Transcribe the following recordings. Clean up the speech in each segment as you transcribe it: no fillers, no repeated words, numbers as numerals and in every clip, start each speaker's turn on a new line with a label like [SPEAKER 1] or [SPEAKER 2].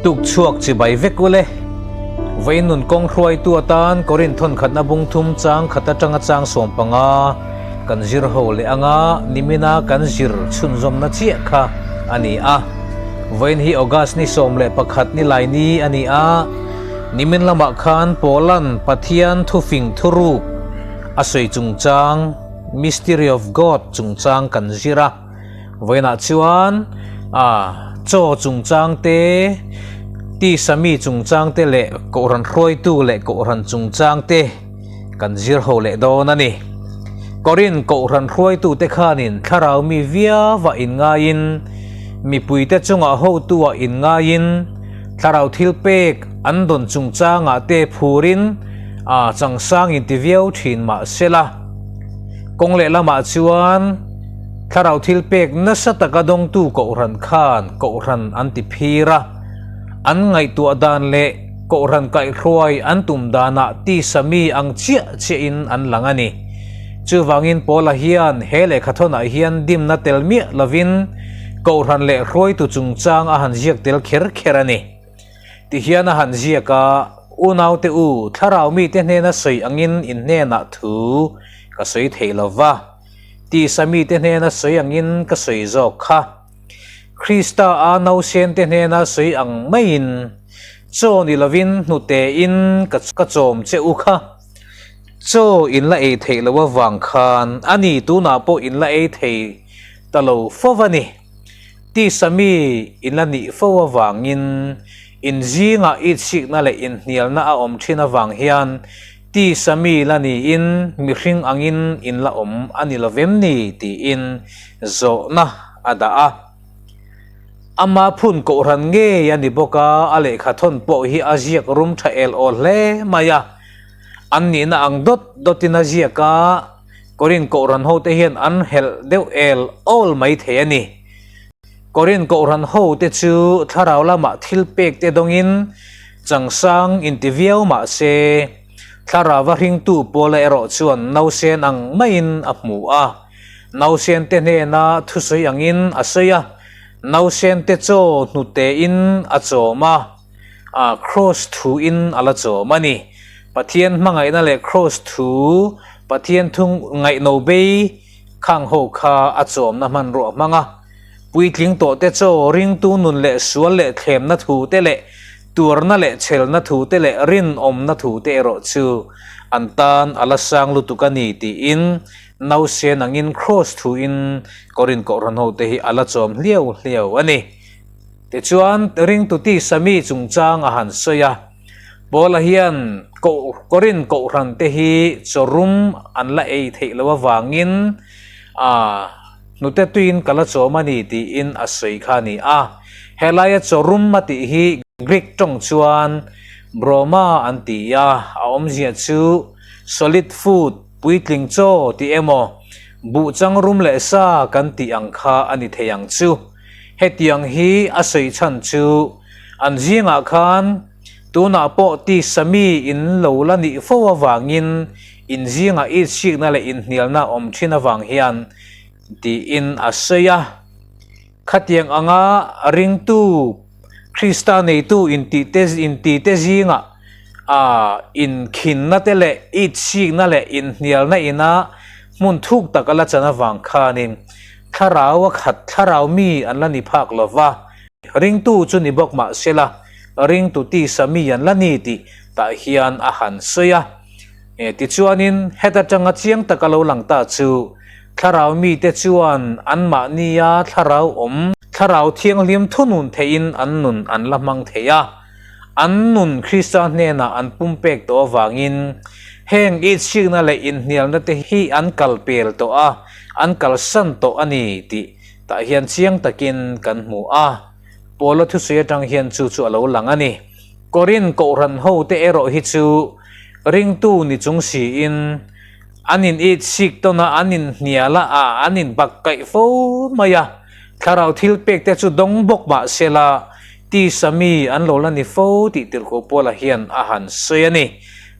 [SPEAKER 1] Tuk chhuak chibai vek ule. Vawiin nun kawng hruaitu atan Korin thawnkhatna bung thum chang khat atanga chang 15 kan zir ho leh anga nimina kan zir chhunzawmna chiah kha a ni a. Vawiin hi August ni 11 ni lai ni a ni a. Nimin lamah khan Paula'n Pathian thufing thuruk a sawi chungchang, Mystery of God, chungchang kan zir a. Vawiinah chuan a chaw chungchang te, tisa mi chungchang te leh Kohhran hruaitu leh Kohhran chungchang te kan zir ho leh dawn a ni. Korin Kohhran hruaitute khanin thlarau mi viauah inngaiin, mipuite chungah hotuah inngaiin, Thlarau thil pek an dawn chungchangah te phurin a changsang inti viau thin mah sela, kawng lehlamah chuan thlarau thil pek nasa taka dawngtu Kohhran khan Kohhran an ti phir a, an ngaihtuah dan leh Kohhran kaihhruai an tum danah tisa mi ang chiah chiahin an lang a ni. Chuvangin Paula hian he lehkhathawnah hian dimna tel miah lovin, Kohhran leh hruaitu chungchang a han ziak tel kher kher a ni. Tihian a han ziak a, Unaute u, thlarau mite hnena sawi angin in hnenah thu ka sawi thei lo va, tisa mite hnena sawi angin ka sawi zawk kha. Krista a nausente hnena sawi ang maiin, chaw ni lovin hnutein ka chawm che u kha. Chaw in la ei theih loh avang khan a ni tunah pawh in la ei thei ta lo fo va ni. Tisa mi in la nih fo avangin in zingah itsikna leh inhnialna a awm thin avang hian tisa mi la niin mihring angin in la awm a ni lovem ni tiin zawhna a dah a. Ama phun kohhran ngei a ni bawk a, a lehkha thawn pawh hi a ziak rum tha el aw hle mai a. An nihna ang dawt dawtin a ziak a, Korin kohhran hote hian an helh deuh el awl mai thei a ni. Korin kohhran hote chu thlarau lamah thil pek te dawngin changsang inti viau mah se, thlarauva hringtu Paula erawh chuan nausen ang maiin a hmu a. Nausen te hnena thusawi angin a sawi a, nausen te chaw hnutein a chawm a, a kraws thuin a la chawm a ni. Pathian hmangaihna leh kraws thu, Pathian thu ngaihno bei khang ho kha a chawmna hmanrua hmang a. Puitling tawhte chaw ringtu nun leh sual leh thlemna thu te leh tuarna leh chhelna thu te leh rinawmna thu te erawh chu an tan a la sang lutuk a ni tiin Nausen angin Kraws thuin Korin Kohhran hote hi a la chawm hliau hliau a ni. Tichuan, ringtu tisa mi chungchang a han sawi a, Paula hian Korin Kohhran te hi chawrum an la ei theih loh avangin a hnute tuiin ka la chawm a ni tiin a sawi kha a ni a. Helaia chawrum a tih hi Greek tawng chuan broma an ti a, a awmzia chu solid food, Puitling chaw tih emaw, buh chang rum leh sa kan tih ang kha a ni thei ang chu. Hetiang hi a sawi chhan chu an zingah khan tunah pawh tisa mi in lo la nih fo avangin in zingah itsikna leh inhnialna awm thin avang hian tiin a sawi a. Khatiang anga ringtu Krista neitu intite zingah a inkhinna te leh itsikna leh inhnialna ina hmun thuk tak a la chan avang khanin thlarau a khat thlarau mi an la ni phak lo va, ringtu chu ni bawk mah sela ringtu tisa mi an la ni tih tah hian a han sawi a. Tichuanin heta tanga chiang taka lo lang ta chu Thlarau mite chuan anmahnia thlarau awm, thlarau thianghlim thunun theihin an nun an la hmang thei a. An nun Krista hnenah an pumpek tawh avangin heng itsikna leh inhnialna te hi an kal pel tawh a, an kalsan tawh a ni tih tah hian chiang takin kan hmu a. Paula thusawi atang hian chu chu a lo lang a ni. Korin Kohhran hote erawh hi chu ringtu ni chung siin, An in it sik tawn a, an in hnial a, a an in bak kaih fo mai a. Thlarau thil pek te chu dawng bawk mah se la, tisa mi an lo la ni fo tih Tirhkoh Paula hian a han sawi a ni.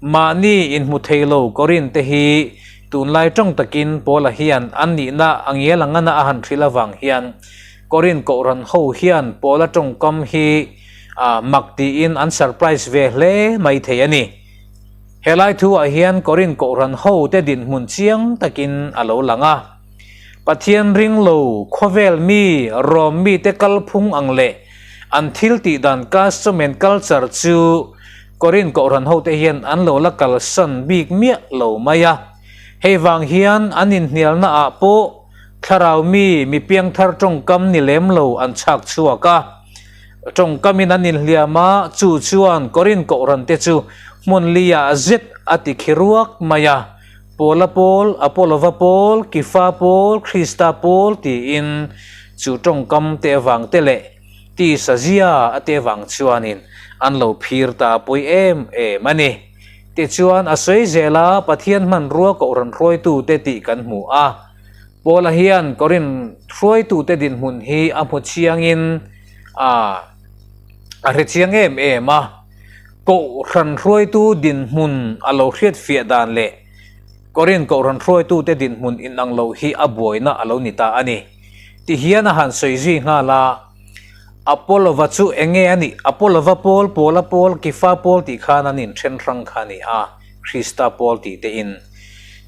[SPEAKER 1] Mahni inhmu thei lo Korin te hi tunlai tawng takin Paula hian an nihna a ngial angana a han hrilh avang hian Korin Kohhran ho hian Paula tawngkam hi mak tiin an surprise ve hle mai thei a ni. Helai thuah hian Korinth Kohhran hote dinhmun chiang takin a lo lang a. Pathian ring lo, khawvel mi, Rom mite kalphung ang leh an thil tih dan custom and culture chu Korinth Kohhran hote hian an lo la kalsan bik miah lo mai a. Hei vang hian an inhnialna ah pawh thlarau mi, mi piangthar tawngkam ni lem lo an chhak chhuak a. Tawngkamin an inhliam a, chu chuan Korinth Kohhran te chu hmun liah zet a ti khi ruak mai a. Paula pawl, Apollova pawl, Kifa pawl, Krista pawl tiin chu tawngkam te avang te leh tisa zia a te avang chuanin an lo phir ta pawi em em a ni. Tichuan a sawi zel a, Pathian hmanrua Kohhran hruaitute tih kan hmu a. Paula hian Korinth hruaitute dinhmun hi a hmu chiangin a a hre chiang em em a. Kohhran hruaitu dinhmun a lo hriatfiah dan leh Korinth Kohhran hruaitute dinhmun inang lo hi a buaina a lo ni ta a ni. Tihian a han sawi zui nghal a, Apollova chu eng nge a nih? Apollova pawl, Paula pawl, Kifa pawl tih khan an inthen hrang kha a ni a, Krista pawl tih te in.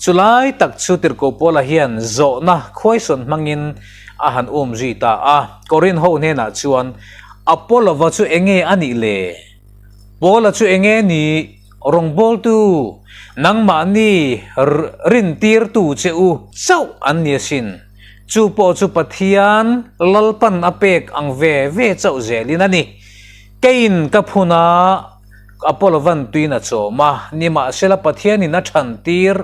[SPEAKER 1] Chulai tak chu Tirhkoh Paula hian zawhna khuaisawn hmangin a han um zui ta a. Korinth ho hnenah chuan, Apollova chu eng nge a nih le? Paula chu eng nge ni? Rawngbawltu, nangmahni rintirtu che u chauh an ni asin. Chu pawh chu Pathian Lalpan a pek ang ve ve chauh zelin a ni. Keiin ka phun a, Apollovan tuin a chawm a, nimahsela Pathianin a thantir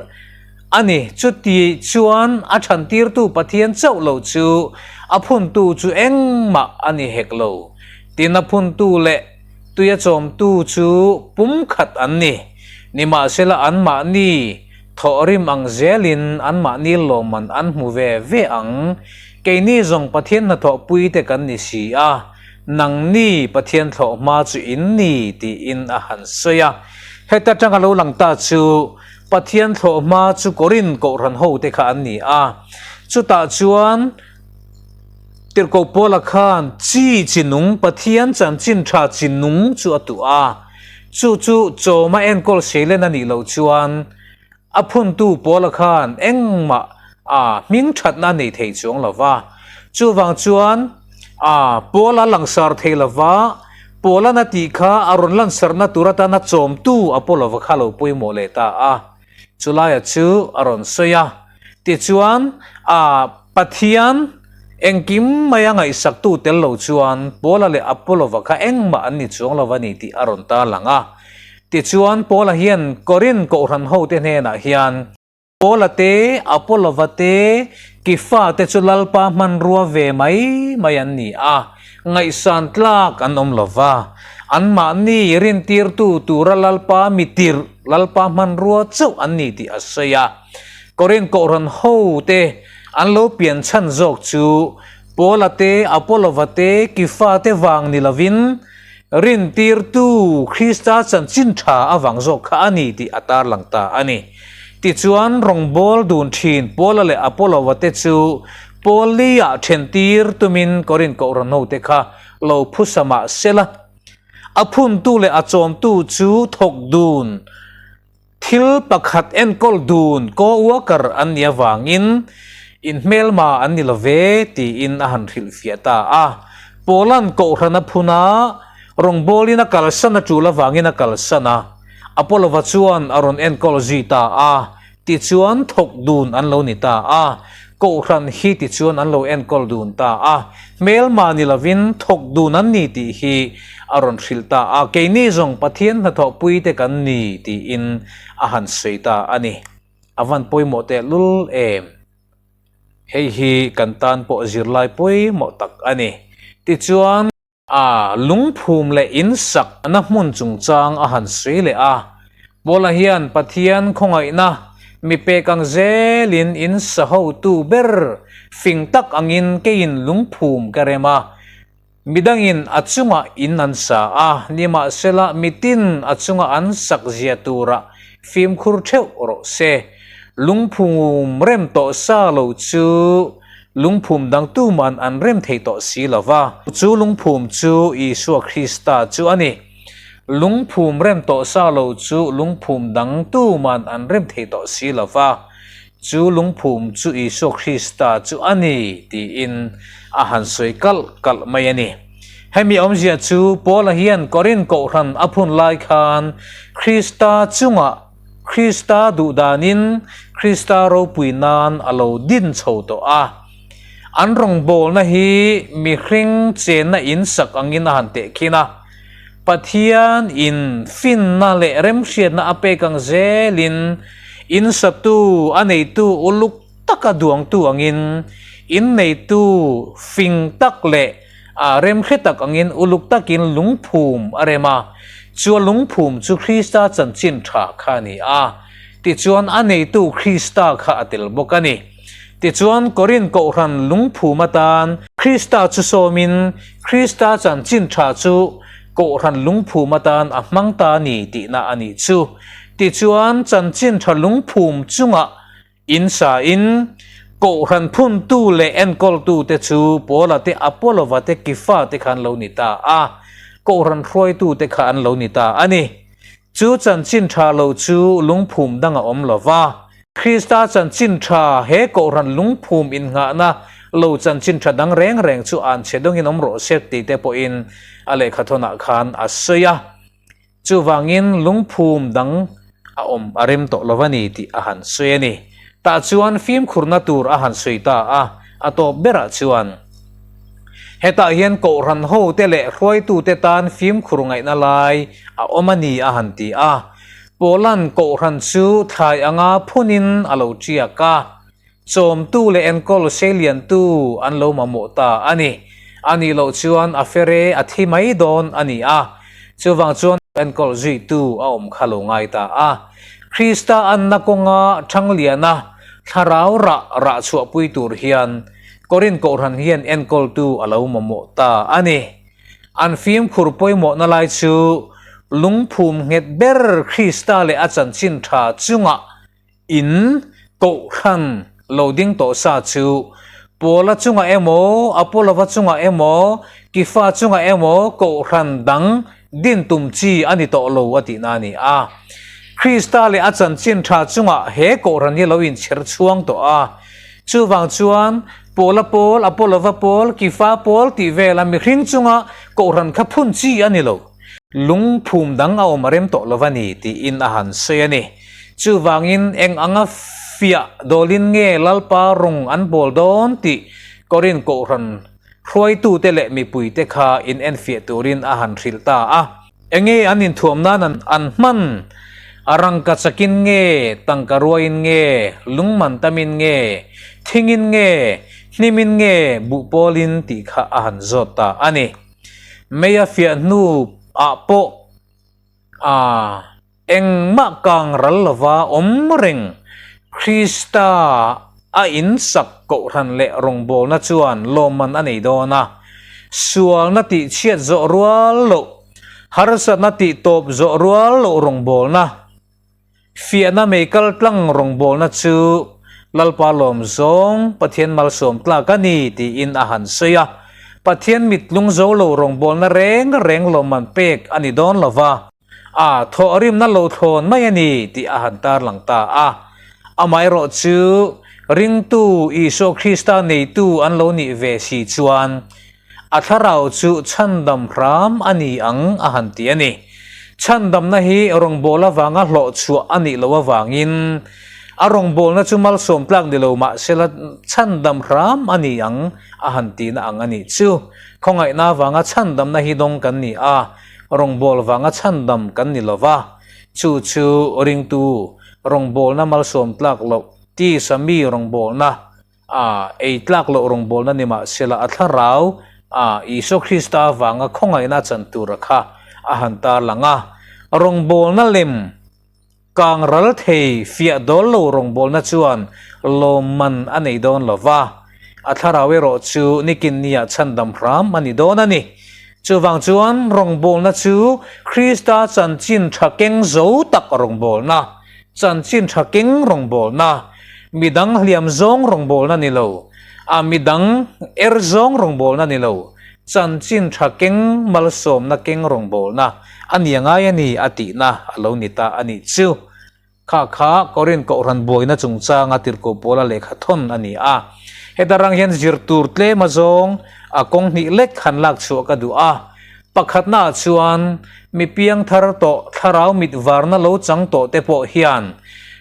[SPEAKER 1] a ni. Chuti chuan a thantirtu Pathian chauh lo chu a phuntu chu engmah a ni hek lo. Tin a phuntu leh tuia chawmtu chu pumkhat an ni. Nimahsela anmahni thawhrim ang zelin anmahni lawmman an hmu ve ve ang. Keini zawng Pathian hnathawhpuite kan ni si a, nangni Pathian thlawh hma chu in ni tiin a han sawi a. Heta tanga lo lang ta chu Pathian thlawh hma chu Korinth Kohhran hote kha an ni a. Chutah chuan Tirhkoh Paula khan chi chi nung, Pathian chanchin tha chi nung chu a tuh a. Chu chu chawma enkawl seilen a nih loh chuan a phuntu Paula khan engmah a hming thatna a nei thei chuang lo va. Chuvang chuan a Paula langsar thei lo va, Paula'n a tih kha a rawn lansarna tur atana chawmtu Apollo-va kha lo pawimawh leh ta a. Chulaia chu a rawn sawi a, tichuan a Pathian engkim maia ngaihsaktu tel lo chuan Paula leh Apollova kha engmah an ni chuang lo a ni tih a rawn tarlang a. Tichuan Paula hian Korinth kohhran hote hnenah hian, Paula te, Apollova te, Kifa te chu Lalpa hmanrua ve mai mai an ni a, ngaihsan tlak an awm lo va, anmahni rintirtu tura Lalpa mitirh, Lalpa hmanrua chauh an ni tih a sawi a. Korinth Kohhran hote an lo pian chhan zawk chu Paula te, Apollova te, Kifa te vang ni lovin rintirtu Krista chanchin tha avang zawk kha a ni tih a tarlang ta a ni. Tichuan rawngbâwl dun thin Paula leh Apollova te chu Paul li-ah thentir tumin Korinth Kohhran hote kha lo phusa mah sela, A phuntu leh a chawmtu chu thawk dun, thil pakhat enkawl dun, co-worker, an nih avangin inhmelma an ni lo ve tiin a han hrilhfiah ta a. Paula'n Kohhran a phun a, rawngbawlin a kalsan a tul avangin a kalsan a, Apollova chuan a rawn enkawl zui ta a. Tichuan thawk dun an lo ni ta a, Kohhran hi tichuan an lo enkawl dun ta a, hmelma ni lovin thawk dun an ni tih hi a rawn hrilh ta a, keini zawng Pathian hnathawhpui te kan ni tiin a han sawi ta a ni. A van pawimawh tehlul em? Hei hi kan tan pawh zirlai pawimawh tak a ni. Tichuan. A lungphum leh in sak na hmun chungchang a han sawi leh a, Paula hian Pathian khawngaihna mi pek ang zelin in sa hotu ber fing tak angin keiin lungphum ka rem a, midangin a chungah in an sa a, nimahsela mitin a chunga an sak zia turah fimkhur theuh rawh se. Lungphum rem tawh sa lo chu. Lungphum dang tuman an rem thei tawh si lo va. Chu lungphum chu Isua Krista chu a ni. Lungphum rem tawh sa lo chu lungphum dang tuman an rem thei tawh si lo va. Chu lungphum chu Isua Krista chu a ni, tiin a han sawi kalh kalh mai a ni. Hemi awmzia chu Paula hian Korinth kohhran a phun lai khan Krista chungah Krista duhdanin Krista ropui nan a lo din chho tawh a. An rawngbawlna hi mihring chenna in sak angin a han tehkhin a. Pathian in finna leh remhriatna a pek ang zelin in satu a neitu uluk taka duangtu angin in neitu fing tak leh remhre tak angin uluk takin lungphum a rem a, chu a lungphum chu Krista chanchin tha kha a ni a, tichuan a neitu Krista kha a tel bawk a ni. Tichuan Korinth kohhran lungphum atan Krista chu sawmin Krista chanchin tha chu kohhran lungphum atan a hmang ta a ni tihna a nih chu. Tichuan chanchin tha lungphum chungah In sa in, Kohhran phuntu leh enkawltute chu Paula te, Apolova te, Kifa te kha an lo ni ta a, Kohhran hruaitute kha an lo ni ta a ni. Chu chanchin tha lo chu lungphum dang a awm lo va. Krista chanchin tha he Kohhran lungphum innghahna lo chanchin tha dang reng reng chu an chhe dawngin awm rawh se tih te pawhin a lehkhathawnah khan a sawi a. Chuvangin lungphum dang a awm a rem tawh lo a ni tih a han sawi a ni. Tah chuan fimkhurna tur a han sawi ta a, a tawp berah chuan hetah hian kohhran hote leh hruaitute tan fimkhur ngaihna lai a awm a ni a han ti a. Paula'n kohhran chu thlai anga phunin a lo tiak a. Chawmtu leh enkawl seiliantu an lo mamawh ta a ni. A nih loh chuan a fere a thi mai dawn a ni a, chuvang chuan enkawl zuitu a awm kha lo ngai ta a. Krista anna kawnga Thangliana thlarau rah rah chhuahpui tur hian Korinth Kohhran hian enkawltu a lo mamawh ta a ni. An fimkhur pawimawhna lai chu lungphum nghet ber Krista leh a chanchin tha chungah In kohhran lo ding tawh sa chu Paula chungah emaw, Apolova chungah emaw, Kifa chungah emaw kohhran dang din tum chi a ni tawh lo a tihna a ni a. Krista leh a chanchin tha chungah he kohhran hi lo inchher chhuang tawh a. Chuvang chuan Paula pawl, Apolova pawl, Kifa pawl tih vela mihring chunga kohhran kha phun chi a ni lo. Lungphum dang a awm a rem tawh lo a ni tiin a han sawi a ni. Chuvangin eng anga fiah dawlin nge Lalpa rawng an bawl dawn tih Korinth kohhran hruaitute leh mipuite kha in enfiah turin a han hrilh ta a. Enge an inthuam nan an hman? A rangka chakin nge, tangka ruaiin nge, lungman tamin nge, thingin nge, hnimin nge, buhpawlin tih kha a han zawt ta a ni. Mei a fiah hnu ah pawh a engmah kang ral lova awm reng Krista a in sak kohhran leh rawngbawlna chuan lawmman a nei dawn a, sualna tih chhiat zawh rual loh, harsatna tih tawp zawh rual loh rawngbawlna, Fiahna mei kal tlang rawngbawlna chu Lalpa lawm zawng Pathian malsawm tlak a ni tiin a han sawi a. Pathian mittlung zo lo rawngbawlna reng reng lawmman pek a ni dawn lo va, a thawhrimna lo thlawn mai a ni tih a han tarlang ta a. Amaherawh chu ringtu Isua Krista neitu an lo nih ve si chuan A thlarau chu chhandam hram a ni ang a han ti a ni. Chhandamna hi rawngbâwl avanga hlawh chhuah a nih loh avangin a rawngbâwlna chu malsawm tlak ni lo mah sela chhandam hram a ni ang a han tihna ang a nih chu. Khawngaihna avanga chhandamna hi dawng kan ni a, rawngbâwl vanga chhandam kan ni lo va. Chu chu ringtu rawngbâwlna malsawm tlak loh tisa mi rawngbâwlna A ei tlak loh rawngbawlna ni mah sela a thlarau a Isua Krista avanga khawngaihna a chan tura kha a han tarlang a. Rawngbawlna lem kang ral thei fiah dawl lo rawngbawlna chuan lawmman a nei dawn lo va, a thlarau erawh chu nikin nia chhandam hram a ni dawn a ni. Chuvang chuan rawngbawlna chu Krista chanchin tha keng zo tak rawngbawlna, Chanchin tha keng rawngbawlna, midang hliam zawng rawngbawlna ni lo. A midang er zawng rawngbawlna ni lo, chanchin tha keng malsawmna keng rawngbawlna a ni a ngai a ni a tihna a lo ni ta a nih chu. Kha kha Korin Kohhran buaina chungchanga tirhkoh pawla lehkha thawn a ni a. Heta rang hian zir tur tlem azawng a kawng hnih lek han lak chhuah ka duh a. Pakhatnaah chuan mi piang thar tawh thlarau mit varna lo chang tawh te pawh hian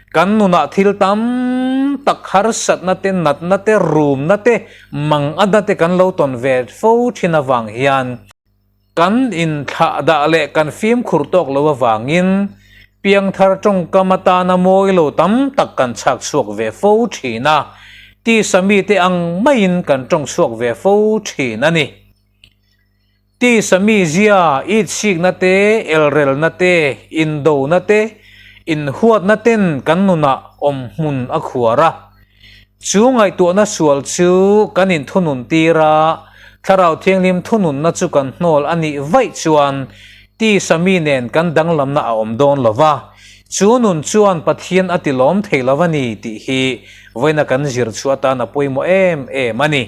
[SPEAKER 1] kan nunah thil tam tak harsatna te, natna te, rumna te, mangatna te kan lo tawn ve fo thin avang hian kan inthlah dah leh kan fimkhur tawk lo avangin piangthar tawngkam atana mawi lo tam tak kan chhak chhuak ve fo thin a, tisa mite ang maiin kan tawng chhuak ve fo thin a ni. Tisa mizia, itsikna te, elrelna te, indona te, inhuatna ten kan nunah awm hmun a khuar a. Chu ngaihtuahna sual chu kan inthunun tir a, Thlarau Thianghlim thununna chu kan hnawl a nih vaih chuan tisa mi nen kan danglamna a awm dawn lo va, chu nun chuan Pathian a tilawm thei lo a ni tih hi vawiina kan zir chhuah atan a pawimawh em em a ni.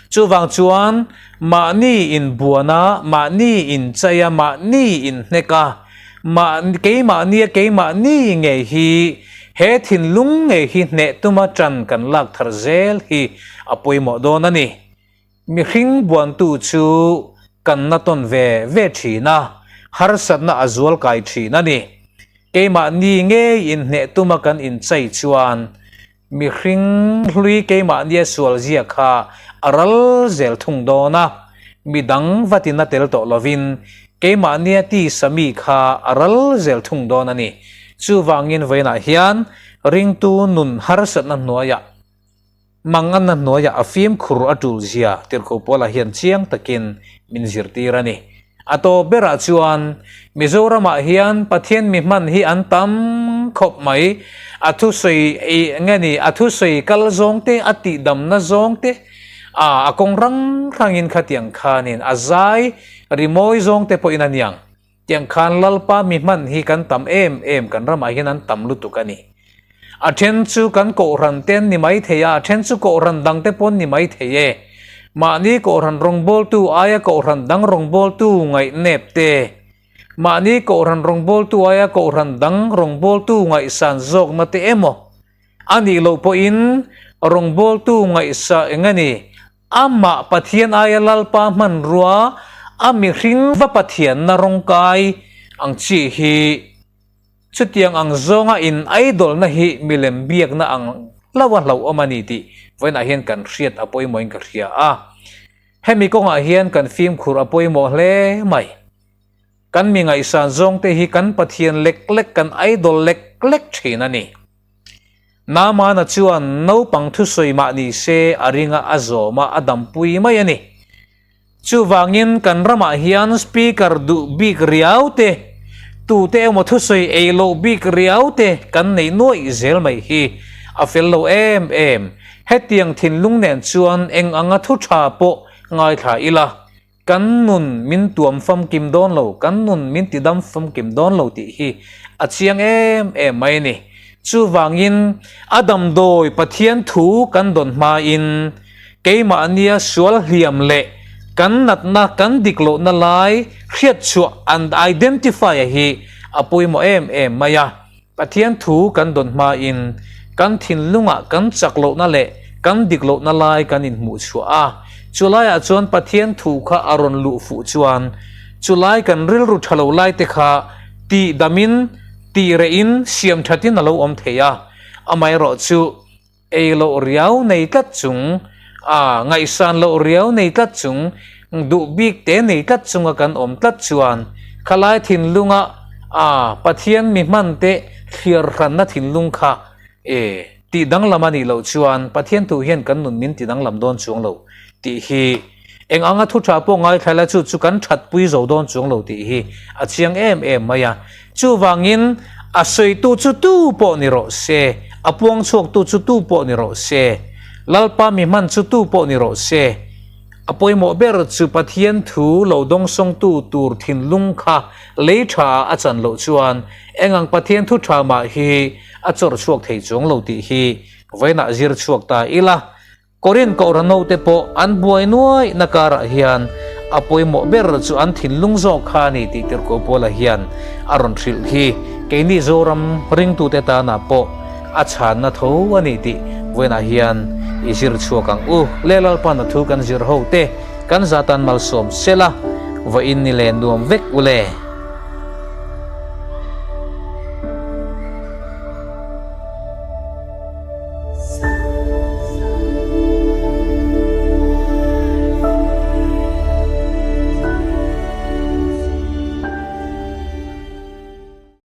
[SPEAKER 1] Chuvang chuan mahni inbuan a, mahni inchai a, mahni inhnek a, mah keimahnia keimahni ngei hi he thinlung ngei hi hneh tuma ṭan kan lak thar zel hi a pawimawh dawn a ni. Mihring buantu chu kan na tawn ve ve ṭhin a, harsatna a zual kai ṭhin a ni. Keimahni ngei inhneh tuma kan inchai chuan Mihring hlui keimahnia sual zia kha a ral zel thung dawn a, midang vatin a tel tawh lovin keimahnia tisa mi kha a ral zel thung dawn a ni. Chuvangin vawiinah hian ringtu nun harsatna hnuaiah, manganna hnuaiah a fimkhur a tul zia Tirhkoh Paula hian chiang takin min zirtir a ni. A tawp berah chuan Mizoramah hian Pathian mi hman hi an tam khawp mai. A thusawi ei nge ni, a thusawi kal zawng te, a tihdamna zawng te, a a kawng rang rangin khatiang khanin a zai rimawi zawng te pawhin a niang. Tiang khan Lalpa mi hman hi kan tam em em, kan ramah hian an tam lutuk a ni. A then chu kan kohhran te an ni mai thei a, a then chu kohhran dang te pawh an ni mai thei e. Mahni kohhran rawngbawltu aia kohhran dang rawngbawltu ngaihnep te, mahni kohhran rawngbawltu aia kohhran dang rawngbawltu ngaihsan zawkna te emaw a nih loh pawhin rawngbawltu ngaihsa eng a ni, amah Pathian aia Lalpa hmanrua a mihring va Pathianna rawngkai ang chi hi Chutiang ang zawnga in idol-na hi milem biakna ang hlauh a hlauhawm a ni tih vawiinah hian kan hriat a pawimawhin ka hria a. Hemi kawngah hian kan fimkhur a pawimawh hle mai. Kan mi ngaihsan zawngte hi kan Pathian lek lek, kan idol lek lek thin a ni. Naamana chuan naupang thusawi mah ni se a ringa a zawm a, a dampui mai a ni. Chuvangin kan ramah hian speaker duh bik riau te, tute emaw thusawi ei loh bik riau te kan neih nuaih zel mai hi a fel lo em em. Hetiang thinlung nen chuan eng anga thu tha pawh ngaithla ila, kan nun min tuam famkim dawn lo, kan nun min tidam famkim dawn lo tih hi a chiang em em mai a ni. Chuvangin a damdawi Pathian thu kan dawn hmain, Keimahnia sual hliam leh kan natna kan dik lohna lai hriatchhuah and identify a hi a pawimawh em em mai a. Pathian thu kan dawn hmain kan thinlungah kan chak lohna leh kan dik lohna lai kan inhmuh chhuah a, chulaiah chuan Pathian thu kha a rawn luh fuh chuan chulai kan rilru tha lo lai te kha tih damin, tih rehin, siam thatin a lo awm thei a. Amaherawhchu Ei loh riau nei tlat chung, a ngaihsan loh riau nei tlat chung, duh bik te nei tlat chunga kan awm tlat chuan khalai thinlunga a Pathian mi hman te thliar hranna thinlung kha e tih danglam a nih loh chuan Pathian thu hian kan nun min ti danglam dawn chuang lo tih hi eng anga thu tha pawh ngaithla ila chu chu kan thatpui zo dawn chuang lo tih hi a chiang em em mai a. Chuvangin a sawitu chu tu pawh ni rawh se, a puang chhuaktu chu tu pawh ni rawh se, Lalpa mi hman chu tu pawh ni rawh se, a pawimawh ber chu Pathian thu lo dawngsawngtu tur thinlung kha lei tha ah a chan loh chuan eng ang Pathian thu tha mah hi a chawrh chhuak thei chuang lo tih hi vawiinah zir chhuak ta ila. Korin Kohhran hote pawh an buai nuaihna karah hian a pawimawh ber chu an thinlung zawk kha a ni tih Tirhkoh Paula hian a rawn hrilh hi keini Zoram ringtute tanah pawh a chhanna tho a ni tih vawiinah hian i zir chhuak ang u. Le Lalpan a thu kan zir hote kan zatan malsawm sela, vawiin ni len nuam vek u le.